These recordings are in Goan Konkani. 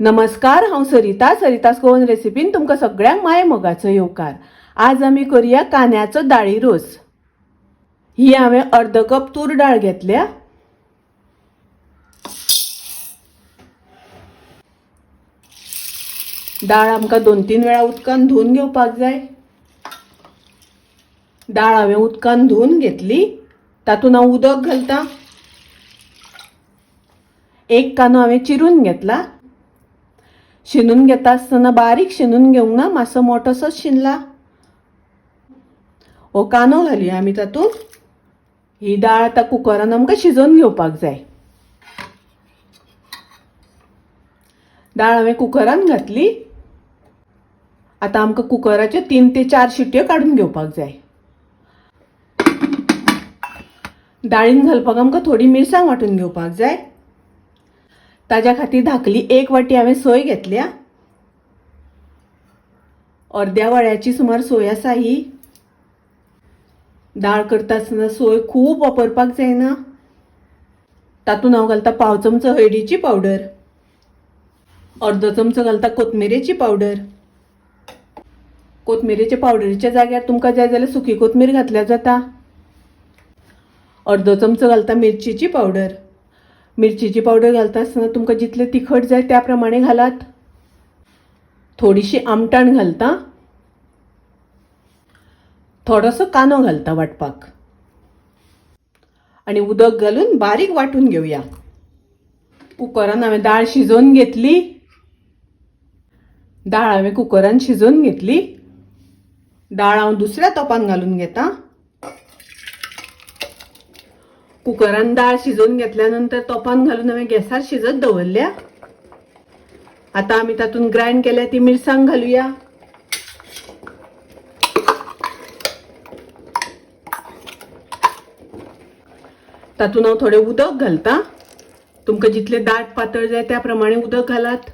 नमस्कार, हांव सरिता. सरितास गोवन रेसिपीन तुमकां सगळ्यांक माय मोगाचो येवकार. आज आमी करुया कांद्याचो दाळी रोस. ही हांवें अर्द कप तूर डाळ घेतल्या. डाळ आमकां 2-3 वेळा उदकान धुवन घेवपाक जाय. डाळ हांवें उदकान धुवन घेतली. तातूंत हांव उदक घालता. एक कांदो हांवें चिरून घेतला. शिनून घेता आसतना बारीक शिनून घेवंक ना, मातसो मोटोसोच शिनला. हो कांदो घालया आमी तातूंत. ही डाळ आतां कुकरान आमकां शिजोवन घेवपाक जाय. डाळ हांवें कुकरान घातली. आतां आमकां कुकराच्यो 3 ते 4 शिट्यो काडून घेवपाक जाय. डाळीन घालपाक आमकां थोडी मिरसांग वांटून घेवपाक जाय. ताज्या खातीर धाकली 1 वाटी हांवें सोय घेतल्या. अर्द्या वाड्याची सुमार सोय आसा ही. डाळ करता आसतना सोय खूब वापरपाक जायना. तातूंत हांव घालता 1/4 चमचो हळदीची पावडर, अर्दो चमचो घालता कोथमिरेची पावडर. कोथमिरेच्या पावडरीच्या जाग्यार तुमकां जाय जाल्यार सुकी कोथमीर घातल्यार जाता. अर्दो चमचो घालता मिरचीची पावडर. मिरचीची पावडर घालता आसतना तुमकां जितलें तिखट जाय त्या प्रमाणे घालात. थोडीशी आमटाण घालता. थोडोसो कांदो घालता वांटपाक आनी उदक घालून बारीक वांटून घेवया. कुकरान हांवें डाळ शिजोवन घेतली. डाळ हांवें कुकरान शिजोवन घेतली. डाळ हांव दुसऱ्या तोपान घालून घेता. कुकरान डाळ शिजोवन घेतल्या नंतर तोपान घालून हांवें गॅसार शिजत दवरल्या. आतां आमी तातूंत ग्रायंड केल्या ती मिरसांग घालुया. तातूंत हांव थोडें उदक घालता. तुमकां जितलें दाट पातळ जाय त्या प्रमाणे उदक घालात.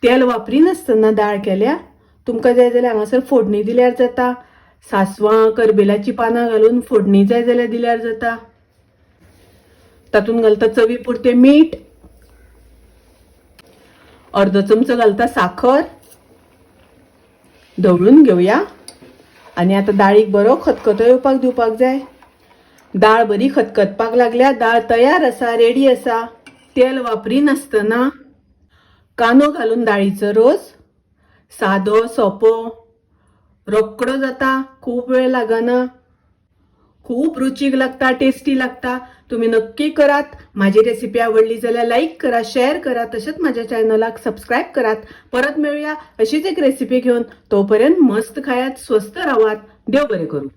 तेल वापरिनासतना डाळ केल्या. तुमकां जाय जाल्यार हांगासर फोडणी दिल्यार जाता. सांसवां करबेलाचीं पानां घालून फोडणी जाय जाल्यार दिल्यार जाता. तातूंत घालता चवी पुरतें मीठ, अर्दो चमचो घालता साखर. धवळून घेवया आनी आतां दाळीक बरो खतखतो येवपाक दिवपाक जाय. डाळ बरी खतखतपाक लागल्या. डाळ तयार आसा, रेडी आसा. तेल वापरिनासतना कांदो घालून दाळीचो रोस सादो सोंपो, रोकडो जाता, खूब वेळ लागना, खूब रुचीक लागता, टेस्टी लागता. तुम्ही नक्की करात. माझी रेसिपी आवडली जाल्यार लाईक करा, शेअर करा, तशेंच माझ्या चॅनलाक सबस्क्राईब करात. परत मेळूया अशीच एक रेसिपी घेवन. तोपर्यंत मस्त खायात, स्वस्थ रावात. देव बरें करूं.